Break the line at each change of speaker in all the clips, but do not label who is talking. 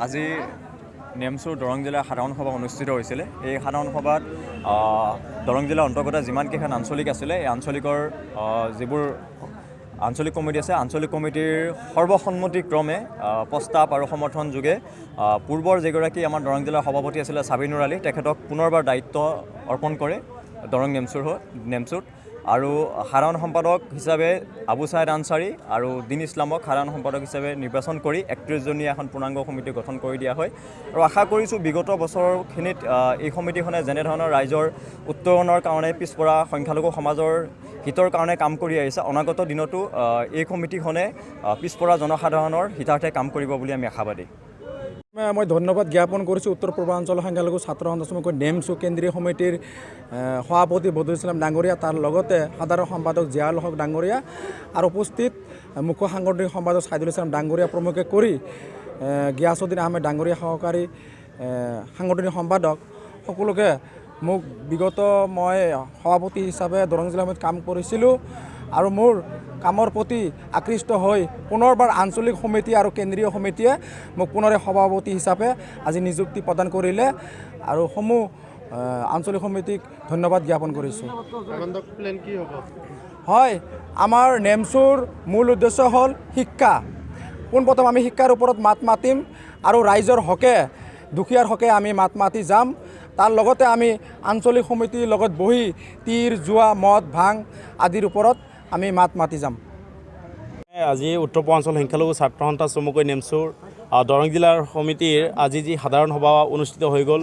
আজি নেমচুৰ দৰং জিলাৰ সাধাৰণ সভা অনুষ্ঠিত হৈছিলে। এই সাধাৰণ সভাত দৰং জিলাৰ অন্তৰ্গত যিমানকেইখন আঞ্চলিক আছিলে, এই আঞ্চলিকৰ যিবোৰ আঞ্চলিক কমিটি আছে, আঞ্চলিক কমিটিৰ সৰ্বসন্মতিক্ৰমে প্ৰস্তাৱ আৰু সমৰ্থন যোগে পূৰ্বৰ যিগৰাকী আমাৰ দৰং জিলাৰ সভাপতি আছিলে চাবিনুৰ আলী, তেখেতক পুনৰবাৰ দায়িত্ব অৰ্পণ কৰে দৰং নেমচুত। আৰু সাধাৰণ সম্পাদক হিচাপে আবু ছাইদ আনচাৰী আৰু দিন ইছলামক সাধাৰণ সম্পাদক হিচাপে নিৰ্বাচন কৰি 31জনীয়া এখন পূৰ্ণাংগ সমিতি গঠন কৰি দিয়া হয়। আৰু আশা কৰিছোঁ বিগত বছৰখিনিত এই সমিতিখনে যেনেধৰণৰ ৰাইজৰ উত্তৰণৰ কাৰণে, পিছপৰা সংখ্যালঘু সমাজৰ হিতৰ কাৰণে কাম কৰি আহিছে, অনাগত দিনতো এই সমিতিখনে পিছপৰা জনসাধাৰণৰ হিতাৰ্থে কাম কৰিব বুলি আমি আশাবাদী।
মই ধন্যবাদ জ্ঞাপন কৰিছোঁ উত্তৰ পূৰ্বাঞ্চল সংখ্যালঘু ছাত্ৰ সন্থা চমুকৈ নেমচু কেন্দ্ৰীয় সমিতিৰ সভাপতি বদৰুল ইছলাম ডাঙৰীয়া, তাৰ লগতে সাধাৰণ সম্পাদক জিয়াউল হক ডাঙৰীয়া আৰু উপস্থিত মুখ্য সাংগঠনিক সম্পাদক ছাইদুল ইছলাম ডাঙৰীয়া প্ৰমুখে কৰি গিয়াছুদ্দিন আহমেদ ডাঙৰীয়া সহকাৰী সাংগঠনিক সম্পাদক সকলোকে মোক বিগত মই সভাপতি হিচাপে দৰং জিলা সমিতিত কাম কৰিছিলোঁ আৰু মোৰ কামৰ প্ৰতি আকৃষ্ট হৈ পুনৰবাৰ আঞ্চলিক সমিতি আৰু কেন্দ্ৰীয় সমিতিয়ে মোক পুনৰে সভাপতি হিচাপে আজি নিযুক্তি প্ৰদান কৰিলে আৰু সমূহ আঞ্চলিক সমিতিক ধন্যবাদ জ্ঞাপন কৰিছোঁ। হয়, আমাৰ নেমচুৰ মূল উদ্দেশ্য হ'ল শিক্ষা। পোনপ্ৰথম আমি শিক্ষাৰ ওপৰত মাত মাতিম আৰু ৰাইজৰ হকে, দুখীয়াৰ হকে আমি মাত মাতি যাম। তাৰ লগতে আমি আঞ্চলিক সমিতিৰ লগত বহি তীৰ, জুৱা, মদ, ভাং আদিৰ ওপৰত আমি মাত মাতি যাম।
আজি উত্তৰ পূৰ্বাঞ্চল সংখ্যালঘু ছাত্ৰ সন্থা চমুকৈ নেমচুৰ দৰং জিলাৰ সমিতিৰ আজি যি সাধাৰণ সভা অনুষ্ঠিত হৈ গ'ল,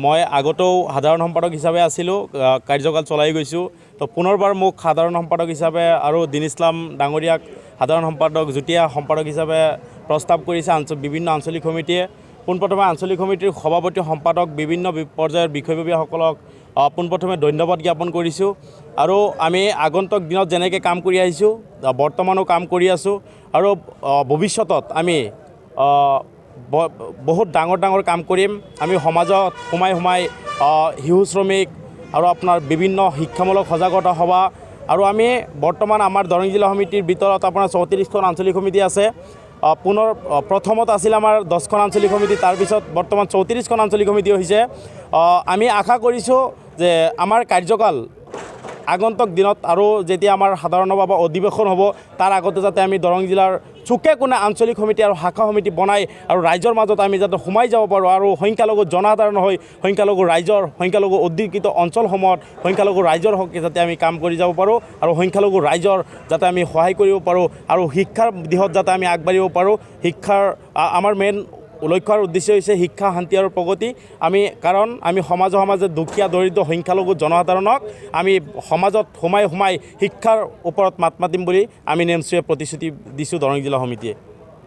মই আগতেও সাধাৰণ সম্পাদক হিচাপে আছিলোঁ, কাৰ্যকাল চলাই গৈছোঁ। তো পুনৰবাৰ মোক সাধাৰণ সম্পাদক হিচাপে আৰু দিন ইছলাম ডাঙৰীয়াক সাধাৰণ সম্পাদক, যুটীয়া সম্পাদক হিচাপে প্ৰস্তাৱ কৰিছে বিভিন্ন আঞ্চলিক সমিতিয়ে। পোনপ্ৰথমে আঞ্চলিক সমিতিৰ সভাপতি, সম্পাদক, বিভিন্ন পৰ্যায়ৰ বিষয়ববীয়াসকলক পোনপ্ৰথমে ধন্যবাদ জ্ঞাপন কৰিছোঁ। আৰু আমি আগন্তুক দিনত যেনেকৈ কাম কৰি আহিছোঁ, বৰ্তমানো কাম কৰি আছোঁ আৰু ভৱিষ্যতত আমি বহুত ডাঙৰ ডাঙৰ কাম কৰিম। আমি সমাজত সোমাই সোমাই শিশু শ্ৰমিক আৰু আপোনাৰ বিভিন্ন শিক্ষামূলক সজাগতা সভা আৰু আমি বৰ্তমান আমাৰ দৰং জিলা সমিতিৰ ভিতৰত আপোনাৰ 34খন আঞ্চলিক সমিতি আছে। পুনৰ প্ৰথমত আছিল আমাৰ 10খন আঞ্চলিক সমিতি, তাৰপিছত বৰ্তমান 34খন আঞ্চলিক সমিতি হৈছে। আমি আশা কৰিছোঁ যে আমাৰ কাৰ্যকাল আগন্তুক দিনত আৰু যেতিয়া আমাৰ সাধাৰণ সভা বা অধিৱেশন হ'ব, তাৰ আগতে যাতে আমি দৰং জিলাৰ চুকে কোণে আঞ্চলিক সমিতি আৰু শাখা সমিতি বনাই আৰু ৰাইজৰ মাজত আমি যাতে সোমাই যাব পাৰোঁ আৰু সংখ্যালঘু জনসাধাৰণ হৈ সংখ্যালঘু ৰাইজৰ, সংখ্যালঘু অধ্যুষিত অঞ্চলসমূহত সংখ্যালঘু ৰাইজৰ হকে যাতে আমি কাম কৰি যাব পাৰোঁ আৰু সংখ্যালঘু ৰাইজৰ যাতে আমি সহায় কৰিব পাৰোঁ আৰু শিক্ষাৰ দিশত যাতে আমি আগবাঢ়িব পাৰোঁ। শিক্ষাৰ আমাৰ মেইন লক্ষ্য আৰু উদ্দেশ্য হৈছে শিক্ষা, শান্তি আৰু প্ৰগতি। আমি কাৰণ আমি সমাজে দুখীয়া, দৰিদ্ৰ, সংখ্যালঘু জনসাধাৰণক আমি সমাজত সোমাই সোমাই শিক্ষাৰ ওপৰত মাত মাতিম বুলি আমি নেমচুৱে প্ৰতিশ্ৰুতি দিছোঁ দৰং জিলা সমিতিয়ে।